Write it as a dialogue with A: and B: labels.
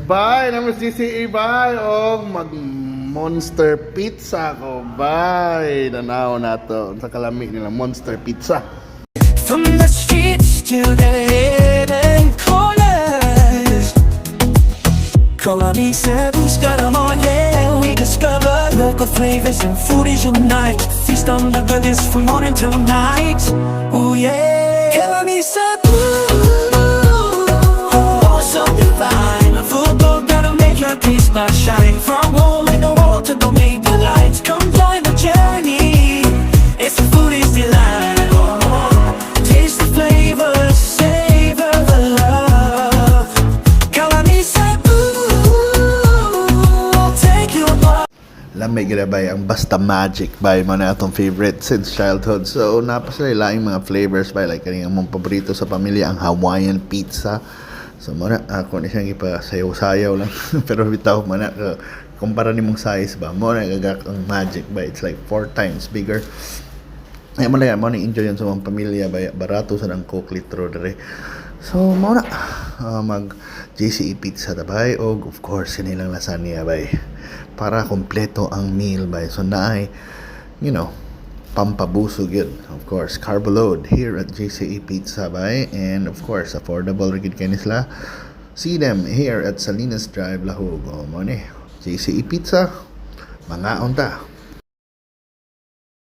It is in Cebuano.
A: Bye, naman GCE, bye. Og mag Monster Pizza ko. Bye. Tanaw nato sa kalami nila Monster Pizza.
B: From the streets to the hidden corners, Colony 7's got 'em all, yeah. We discover local flavors and foodies unite. Feast on the goodness from morning till night. Ooh, yeah. Colony 7, oh, so divine. A food boat that'll make your taste buds shine. From home in the world to domain delights. Come join the journey. It's a foodie's delight. Taste the flavors, savor the love. Colony Cebu, take you apart.
A: Lamay gid bay ang Basta Magic bay, mao na atong favorite since childhood. So naa pa sila laing mga flavors bay, like kaning among paborito sa pamilya, ang Hawaiian pizza. So mao na ako ni siyang ipasayaw-sayaw lang, pero bitaw man na kumpara nimong size ba, mao na gagak ang Magic bay, it's like four times bigger. Ay mo lang, mao ni enjoy yun sa mga pamilya bay, barato sa ang Coke litro dere. So mao na mag JCE Pizza ta bay, og of course kanilang lasagna bay, para kompleto ang meal bay. So naay pampabusog yun. Of course, carboload here at JCE Pizza bay, and of course affordable ra gid kay ni sila. See them here at Salinas Drive, Lahug. O mao ni JCE Pizza, mangaon ta.